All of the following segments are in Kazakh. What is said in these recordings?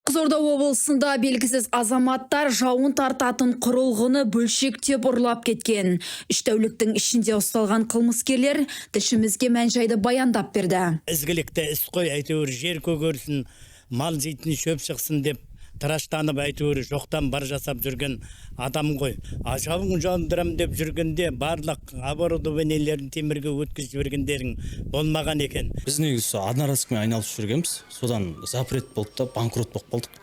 Қызылорда облысында белгісіз азаматтар жауын тартатын құрылғыны бөлшектеп ұрлап кеткен. 3 тәуліктің ішінде ұсталған қылмыскерлер тілшімізге мән-жайды баяндап берді. Ізгілікті іс қой, әйтеуір жер көгерсін, мал жейтін шөп шықсын деп тыраштанып, әйтеуір жоқтан бар жасап жүрген адам ғой. А жауын жауындырам деп жүргенде барлық оборудованиелерін темірге өткізіп жібергендерің болмаған екен. Біз негізі сол одноразкамен айналысып жүргенбіз. Содан запрет болды да, банкрот болып қалдық.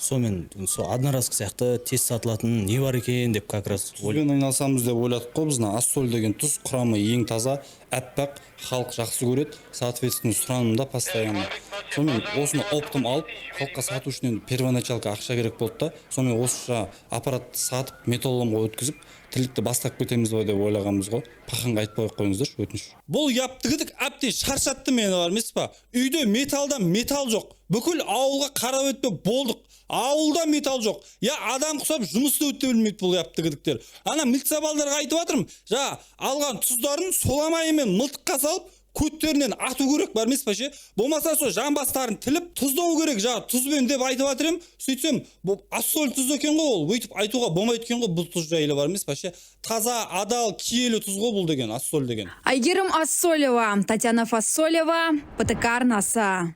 Сонымен сол одноразка сияқты тез сатылатын не бар екен деп как раз. Тұзбен айналысамыз деп ойладық қой біз. Мына Ассоль деген тұз құрамы ең таза, аппақ, халық жақсы көреді, соответственно, сұранымда постоянно. Сонымен осыны оптом алып, халыққа сату үшін енді первоначалка ақша керек болды да. Сонымен осы аппаратты сатып, металлоломға өткізіп, тірлікті бастап кетеміз ғой деп ойлағанбыз ғой. Паханға айтпай ақ қойыңыздаршы, өтініш. Бұл яптыгідік әбден шаршатты мені бар емес па? Үйде металдан металл жоқ, бүкіл ауылға қарап өтпе болдық, ауылда металл жоқ. Я адам құсап жұмысты өте білмейді бұл яптыгідіктер. Ана милиция балдарға айтып жатырмын, жаңа алған тұздарын соламайымен мылтыққа салып, көттерінен ату керек бар емес па ше? Болмаса сол жамбастарын тіліп тұздау керек жаңағы тұзбен деп айтып жатыр едім. Сөйтсем, бұл Ассоль тұз екен ғой ол. Өйтіп айтуға болмайды екен ғой бұл тұз жайлы бар емес па ше? Таза, адал, киелі тұз ғой бұл деген, Ассоль деген. Айгерім Ассолева, Татьяна Фасолева, ПТК арнасы.